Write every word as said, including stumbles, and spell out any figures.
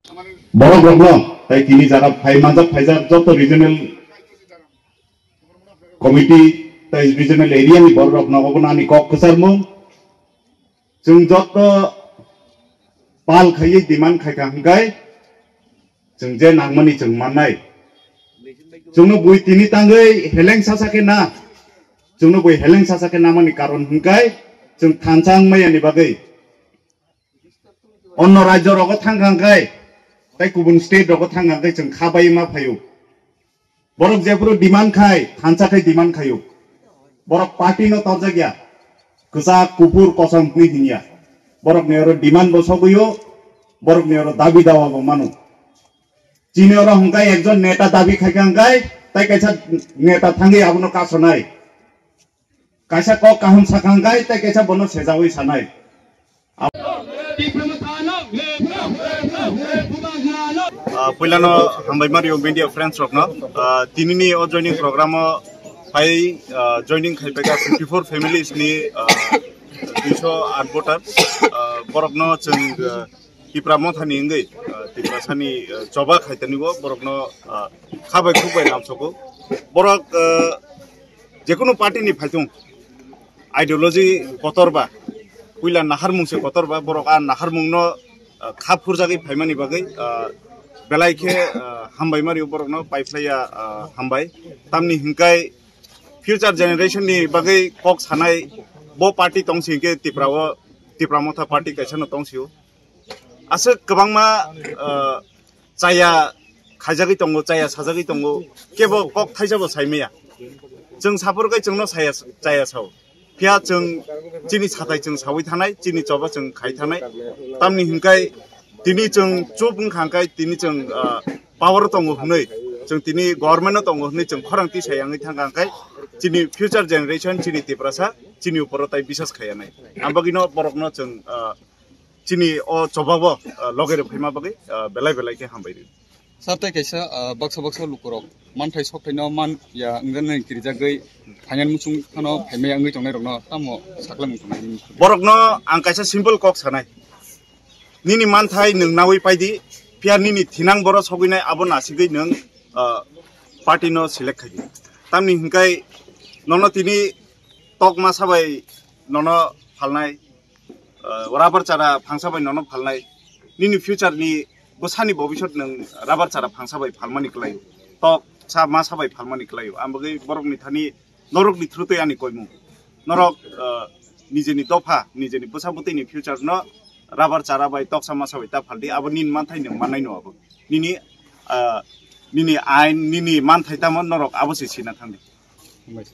Borok rokno tai tini jaga phai manjak phaijak joto regional committee tai regional area ni borok rokno obono ani kok kwcharmung. Chwng joto pal khaiwi demand khaikha hwnkhe chwng je nangmani chwng mannai. Chwngno bui tini tangwi heleng sasa khe na, chwngno bui heleng sasa khe namani karon hwnkhe chwng thansa wngmaya ni bagwi. Onno rajyo rogo thangkha hwnkhe, tei kubun state rogo thangkha hwnkhe chwng kha bai ma phaio. Borok jephuru demand khai, thansa khai demand khaio. Borok party no torjak ya. Kwchak kuphur kosom hwnwi hinya. Borok ni oro demand bo sogwio, borok ni oro dabi dawa bo mano. Chini oro hwnkhe ekjon neta dabi khaikha hwnkhe, tei kaisa neta thangwi abono kasonai. Kaisa kok kaham sakha hwnkhe tei kaisa bono sejawi sanai. Ah, puilano hambai mario media friends rokno. Ah, tinini o joining program o phai, ah, joining khaipaikha fifty four families ni, ah, duiso aat voter. Ah, borokno chwng, ah, Tipra Mothani wngwi, ah, Tiprasani, ah, choba khaitanibo borokno, ah, khabai khukbai lamsogo. Borok, ah, jekunu party ni phaithung ideology kotor ba, puila naharmung se kotor ba, borok a naharmung no, ah, kha phurjagwi phaimani bagwi, ah, belai khe, ah, hambai mario borokno paiphlaiya, ah, hambai. Tamni hinkai future generation ni bagwi kok sanai bo party tongsi hinkhe Tipra o, Tipra Motha party kaisa no tongsio. Aswk kwbangma, ah, chaya khaijagwi tongo, chaya sajagwi tongo, kebo kok thaisabo saimaya. Chwng saphuru kai chwngno saya, chaya sao. Phiya chwng chini sathai chwng sawi thanai, chini choba chwng khai thanai. Tamni hinkai tini chwng chup wngkha hwnkhe tini chwng, ah, power tongo hwnwi, chwng tini government o tongo hwnwi chwng khorang tisai yangwi thangkha hwnkhe chini future generation, chini Tiprasa, chini uporo tai bisas khaiyanai. Ang bagwino borokno chwng, ah, chini o chobabo, ah, loge rw phaima bagwi, ah, belai belai khe hambai rw. Sir, tei kaisa, ah, baksa baksa lukurok manthai sokthai no man ya wngjaknai kirijagwi phainani muchung phano phaimaya wngwi tongnai rokno tamo saklamung tongnai? Borokno ang kaisa simple kok sanai, nini manthai nwng nawi paidi, phiya nini thinang boro sogwinai abo nasigwi nwng, ah, party no select khaidi. Tamni hinkai nono tini tok masa bai nono phalnai, ah, rubber chara phangsa bai nono phalnai, nini future ni bwsani bobisot nwng rubber chara phangsa bai phalmani kwlaio, tok sa masa bai phalmani kwlaio. Ang bagwi borokni thani norokni through twi ani koimung, norok, ah, nijeni dopha, nijeni bwsa bwtwini future no rubber chara bai toksa masa bai ta phaldi, abo nini manthai nwng mannai no abo. Nini, ah, nini ain, nini manthai tamo norok abo se sina thangdi. Hambai.